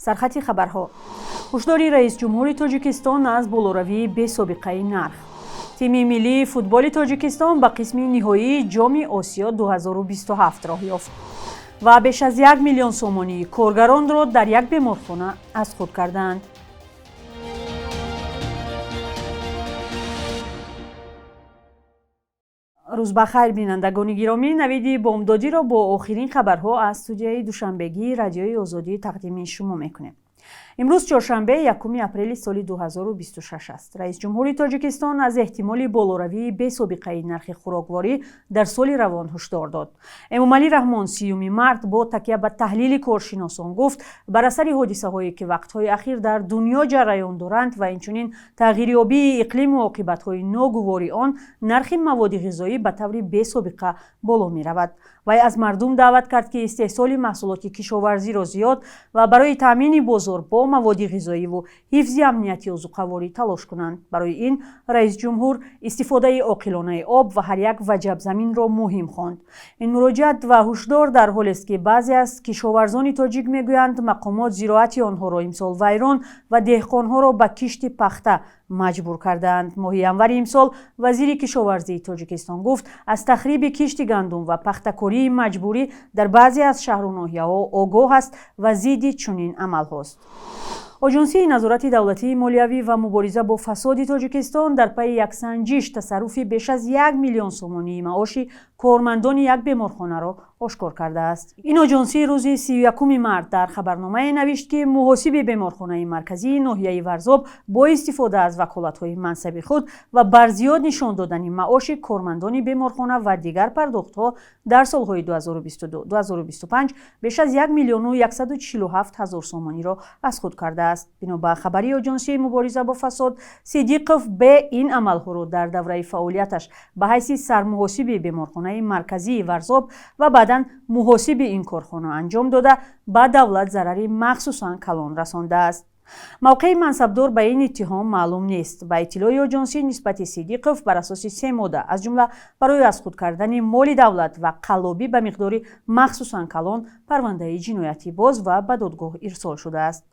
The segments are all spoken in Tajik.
Сархати хабарҳо: ҳушдори раисҷумҳури Тоҷикистон аз болоравии бесобиқаи нарх. Тими миллии футболи Тоҷикистон ба қисми ниҳоии Ҷоми Осиё 2027 роҳ ёфт ва беш аз 1 миллион сомонии коргаронро дар як беморхона аз худ кардаанд. Рӯз ба хайр, бинандагони гиромӣ. Навиди бомдодиро бо охирин хабарҳо аз студияи душанбегии Радиои Озодӣ тақдими шумо мекунем. Имрӯз чоршанбе, 1 апрели соли 2026 аст. Раисҷумҳури Тоҷикистон аз эҳтимоли болоравии бесобиқаи нархи хӯрокворӣ дар соли равон ҳушдор дод. Эмомалӣ Раҳмон 30 март бо такя ба таҳлили коршиносон гуфт, бар асари ҳодисаҳое ки вақтҳои ахир дар дунё ҷараён доранд ва инчунин тағйирёбии иқлиму оқибатҳои ногувори он, нархи маводи ғизоӣ ба таври бесобиқа боло меравад. Вай аз мардум даъват кард, ки истеҳсоли маҳсулоти кишоварзиро зиёд ва барои таъмини бозор бо маводи ғизоиву ҳифзи амнияти озуқаворӣ талош кунанд. Барои ин раисҷумҳур истифодаи оқилонаи об ва ҳар як ваҷаб заминро муҳим хонд. Ин муроҷиат ва ҳушдор дар ҳолест, ки баъзе аз кишоварзони тоҷик мегӯянд, мақомот зироати онҳоро имсол вайрон ва деҳқонҳоро ба кишти пахта маҷбур кардаанд. Моҳи январи имсол вазири кишоварзии Тоҷикистон гуфт, аз тахриби кишти гандум ва пахтакории маҷбурӣ дар баъзе аз шаҳру ноҳияҳо огоҳ аст ва зидди чунин амалҳост. Оҷонсии назорати давлатии молиявӣ ва мубориза бо фасоди Тоҷикистон дар пайи як санҷиш тасарруфи беш аз 1 миллион сомонии маоши кормандони як беморхонаро ошкор кардааст. Ин оҷонсӣ рӯзи 31 март дар хабарномае навишт, ки муҳосиби беморхонаи марказии ноҳияи Варзоб бо истифода аз ваколатҳои мансаби худ ва бар зиёд нишон додани маоши кормандони беморхона ва дигар пардохтҳо дар солҳои 2022-2025 беш аз 1 миллиону 147 ҳазор сомониро аз худ кардааст. Бино ба хабари оҷонсии мубориза бо фасод, Сидиқов б ин амалҳоро дар давраи фаъолияташ ба ҳайси сармуҳосиби беморхонаи марказии Варзоб ва баъдан муҳосиби ин корхона анҷом дода, ба давлат зарари махсусан калон расондааст. Мавқеи мансабдор ба ин иттиҳом маълум нест. Ба иттилои оҷонсӣ, нисбати Сидиқов бар асоси се модда, аз ҷумла барои аз худ кардани моли давлат ва қаллобӣ ба миқдори махсусан калон, парвандаи ҷиноятӣ боз ва ба додгоҳ ирсол шудааст.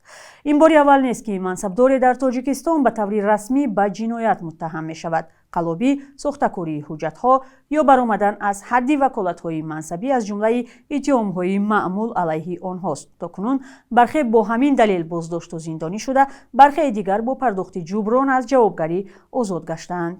Ин бори аввал нест, ки мансабдоре дар Тоҷикистон ба таври расмӣ ба ҷиноят муттаҳам мешавад. Қаллобӣ, сохтакории ҳуҷҷатҳо ё баромадан аз ҳадди ваколатҳои мансабӣ аз ҷумлаи иттиҳомҳои маъмул алайҳи онҳост. То кунун бархе бо ҳамин далел боздошту зиндонӣ шуда, бархеи дигар бо пардохти ҷуброн аз ҷавобгарӣ озод гаштаанд.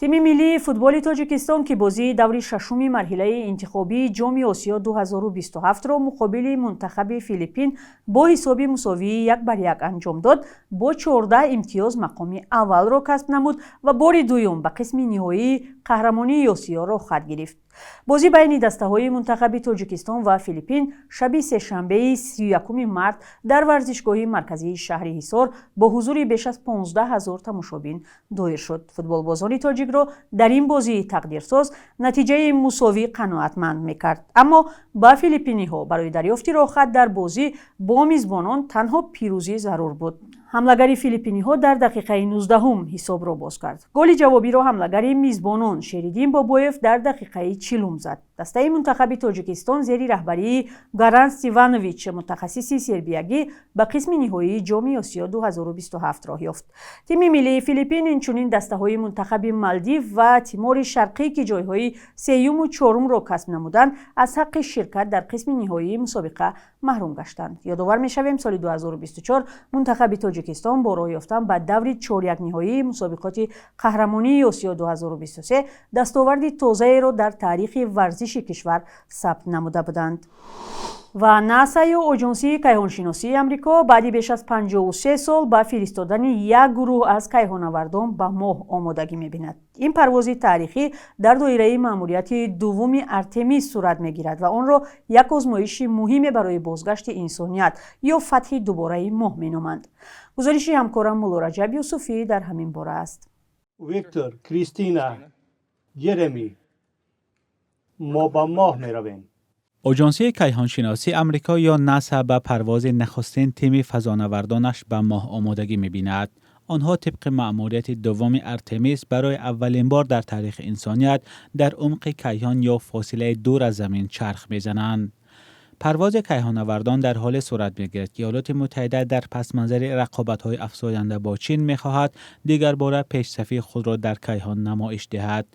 Тими миллии футболи Тоҷикистон, ки бозии даври шашуми марҳилаи интихобии Ҷоми Осиё 2027-ро муқобили мунтахаби Филиппин бо ҳисоби мусовии 1-1 анҷом дод, бо 14 имтиёз мақоми аввалро касб намуд ва бори дуюм ба қисми ниҳоии қаҳрамонии Осиё роҳхат гирифт. Бозӣ байни дастаҳои мунтахаби Тоҷикистон ва Филиппин шаби сешанбеи 31 март дар варзишгоҳи марказии шаҳри Ҳисор бо ҳузури беш аз 15 ҳазор тамошобин доир шуд. Футболбозони тоҷикро дар ин бозии тақдирсоз натиҷаи мусовӣ қаноатманд мекард, аммо ба филиппиниҳо барои дарёфти роҳхат дар бозӣ бо мизбонон танҳо пирӯзӣ зарур буд. Ҳамлагари филиппиниҳо дар дақиқаи 19 ҳисобро боз кард. Голи ҷавобиро ҳамлагари мизбонон Шериддин Бобоев дар дақиқаи 40 зад. Дастаи мунтахаби Тоҷикистон зери раҳбарии Гаран Стиванович, мутахассиси сербиягӣ, ба қисми ниҳоии Ҷоми Осиё 2027 роҳ ёфт. Тими миллии Филиппин, инчунин дастаҳои мунтахаби Малдив ва Тимори Шарқӣ, ки ҷойҳои сеюму чорумро касб намуданд, аз ҳаққи ширкат дар қисми ниҳоии мусобиқа маҳрум гаштанд. Ёдовар мешавем, соли 2024 мунтахаби Тоҷикистон бо роҳ ёфтан ба даври чорякниҳоии мусобиқоти қаҳрамонии Осиё 2023 дастоварди тозаеро дар таърихи варзиши кишвар сабт намуда буданд. Ва НАСА ё Оҷонсии кайҳоншиносии Амрико баъди беш аз 53 сол ба фиристодани як гурӯҳ аз кайҳонавардон ба Моҳ омодагӣ мебинад. Ин парвози таърихӣ дар доираи маъмурияти дуввуми Артемис сурат мегирад ва онро як озмоиши муҳиме барои бозгашти инсоният ё фатҳи дубораи Моҳ меноманд. Гузориши ҳамкорам Муллораҷаб Юсуфӣ дар ҳамин бора аст. Виктор, Кристина, Ҷереми, мо ба Моҳ меравем. Оҷонсии кайҳоншиносии Амрико ё НАСА ба парвози нахустин тими фазонавардонаш ба Моҳ омодагӣ мебинад. Онҳо тибқи маъмурияти дуввуми Артемис барои аввалин бор дар таърихи инсоният дар умқи кайҳон ё фосилаи дур аз замин чарх мезананд. Парвози кайҳоннавардон дар ҳоле сурат мегирад, ки Иёлоти Муттаҳида дар пасманзари рақобатҳои афзоянда бо Чин мехоҳад дигарбора пешсафии худро дар кайҳон намоиш диҳад.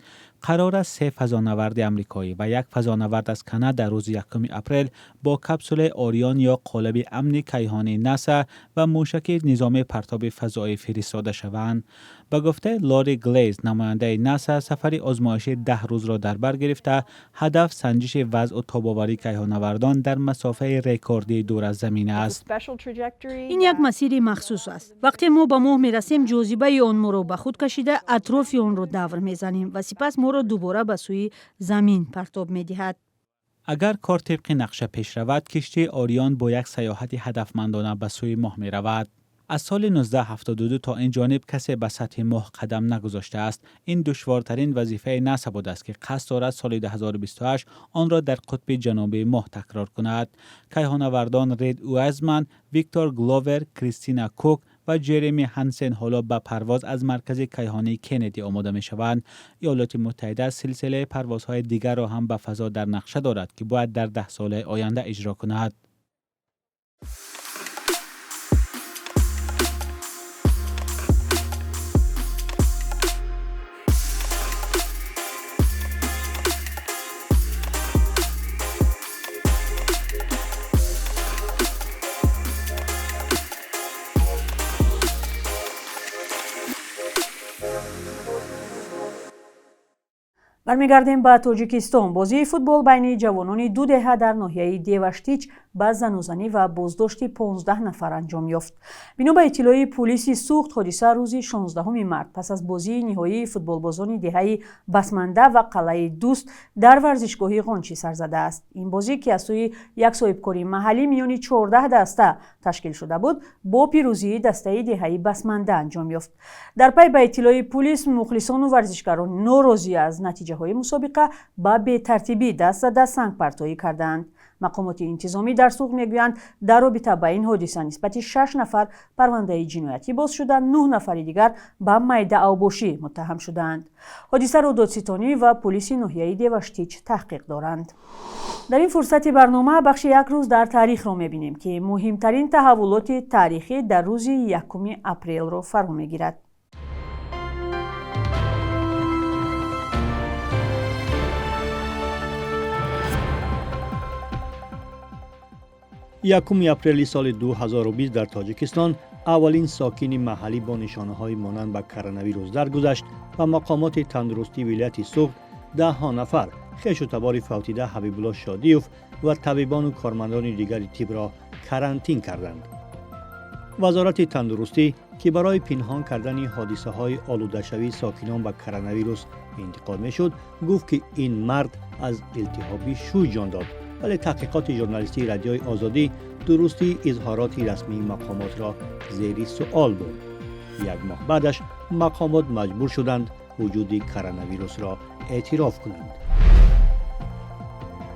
Қарор аст се фазонаварди амрикоӣ ва як фазонавард аз Канада рӯзи 1 апрел бо капсулаи Орион ё қолаби амни кайҳонии НАСА ва мушаки низоми партоби фазоӣ фиристода шаванд. Ба гуфтаи Лори Глейз, намояндаи НАСА, сафари озмоишӣ 10 рӯзро дар бар гирифта, ҳадаф санҷиши вазъу тобоварии кайҳоннавардон дар масофаи рекордии дур аз замин аст. Ин як масири махсус аст. Вақте мо ба моҳ мерасем, ҷозибаи он моро ба худ кашида, атрофи онро давр мезанем ва сипас моро дубора ба сӯи замин партоб медиҳад. Агар кор тибқи нақша пеш равад, киштии Орион бо як саёҳати ҳадафмандона ба сӯи моҳ меравад. Аз соли 1972 то ин ҷониб касе ба сатҳи моҳ қадам нагузоштааст. Ин душвортарин вазифаи НАСА будааст, ки қасд дорад соли 2028 онро дар қутби ҷанубии моҳ такрор кунад. Кайҳоннавардон Рид Уайзман, Виктор Гловер, Кристина Кук ва Ҷереми Ҳансен ҳоло ба парвоз аз маркази кайҳонии Кеннеди омода мешаванд. Иёлоти Муттаҳида силсилаи парвозҳои дигарро ҳам ба фазо дар нақша дорад, ки бояд дар 10 солаи оянда иҷро кунад. Бармегардем ба Тоҷикистон. Бозии футбол байни ҷавонони ду деҳа дар ноҳияи Деваштич ба занузанӣ ва боздошти 15 нафар анҷом ёфт. Бино ба иттилои пулиси Суғд, ҳодиса рӯзи 16 март пас аз бозии ниҳоии футболбозони деҳаи Басманда ва қалъаи Дӯст дар варзишгоҳи Ғончӣ сар задааст. Ин бозӣ, ки аз сӯи як соҳибкори маҳаллӣ миёни 14 даста ташкил шуда буд, бо пирӯзии дастаи деҳаи Басманда анҷом ёфт. Дар пай ба иттилои пулис, мухлисону варзишгарон норозӣ аз натиҷаҳои мусобиқа ба бетартибӣ даст зада сангпартоӣ кардаанд. Мақомоти интизомӣ дар Суғд мегӯянд, дар робита ба ин ҳодиса нисбати 6 нафар парвандаи ҷиноятӣ боз шуда, 9 нафари дигар ба майдаавбошӣ муттаҳам шудаанд. Ҳодисаро додситонӣ ва пулиси ноҳияи Деваштич таҳқиқ доранд. Дар ин фурсати барнома бахши як рӯз дар таърихро мебинем, ки муҳимтарин таҳаввулоти таърихӣ дар рӯзи 1 апрелро фаро мегирад. Якуми апрели соли 2020 дар Тоҷикистон аввалин сокини маҳаллӣ бо нишонаҳои монанд ба коронавирус даргузашт ва мақомоти тандурустии вилояти Суғд даҳҳо нафар хешу табори фавтида Ҳабибулло Шодиев ва табибону кормандони дигари тибро карантин карданд. Вазорати тандурустӣ, ки барои пинҳон кардани ҳодисаҳои олудашавии сокинон ба коронавирус интиқод мешуд, гуфт, ки ин мард аз илтиҳоби шӯй ҷон дод. Вале таҳқиқоти журналистии Радиои Озодӣ дурустии изҳороти расмии мақомотро зери суол бурд. Як моҳ баъдаш мақомот маҷбур шуданд вуҷуди коронавирусро эътироф кунанд.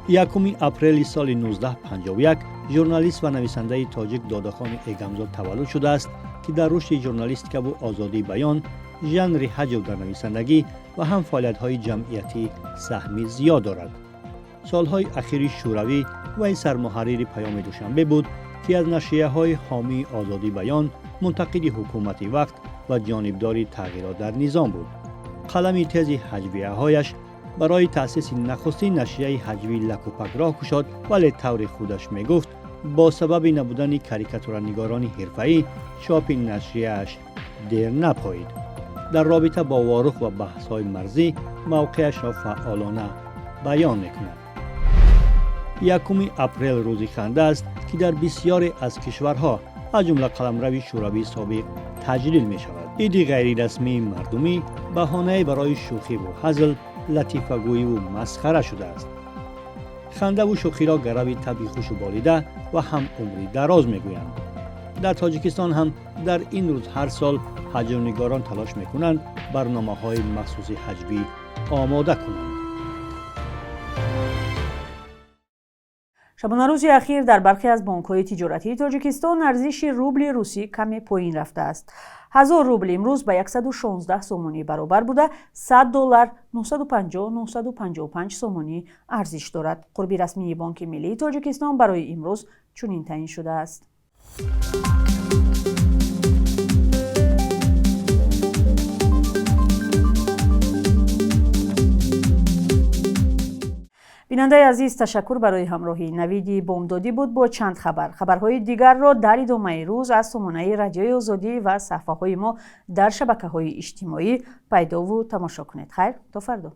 1 апрели соли 1951 журналист ва нависандаи тоҷик Додахони Эгамзод таваллуд шудааст, ки дар рушди журналистикаву озодии баён, жанри ҳаҷв дар нависандагӣ ва ҳам фаъолиятҳои ҷамъиятӣ саҳми зиёд дорад. Солҳои ахири шӯравӣ вай сармуҳаррири Паёми Душанбе буд, ки аз нашрияҳои ҳомии озодии баён, мунтақиди ҳукумати вақт ва ҷонибдори тағйирот дар низом буд. Қалами тези ҳаҷвияҳояш барои таъсиси нахустин нашрияи ҳаҷвии Лакупак роҳ кушод, вале таври худаш мегуфт, бо сабаби набудани карикатуранигорони ҳирфаӣ чопи нашрияаш дер напоид. Дар робита бо Ворух ва баҳсҳои марзӣ мавқеашро фаъолона баён мекунад. 1 апрел рӯзи ханда аст, ки дар бисёре аз кишварҳо, аз ҷумла қаламрави шӯравии собиқ, таҷлил мешавад. Иди ғайрирасмии мардумӣ баҳонае барои шӯхиву ҳазл, латифагӯиву масхара шудааст. Хандаву шӯхиро гарави табъи хушу болида ва ҳам умри дароз мегӯянд. Дар Тоҷикистон ҳам дар ин рӯз ҳар сол ҳаҷвнигорон талош мекунанд барномаҳои махсуси ҳаҷвӣ омода кунанд. Шабонарӯзи ахир дар бархе аз бонкҳои тиҷоратии Тоҷикистон арзиши рубли русӣ каме поин рафтааст. 1000 рубл имрӯз ба 116 сомонӣ баробар буда, 100 доллар 950-955 сомонӣ арзиш дорад. Қурби расмии Бонки Миллии Тоҷикистон барои имрӯз чунин таъин шудааст. Бинандаи азиз, ташаккур барои ҳамроҳӣ. Навиди бомдодӣ буд бо чанд хабар. Хабарҳои дигарро дар идомаи рӯз аз сомонаи Радиои Озодӣ ва саҳифаҳои мо дар шабакаҳои иҷтимоӣ пайдову тамошо кунед. Хайр, то фардо.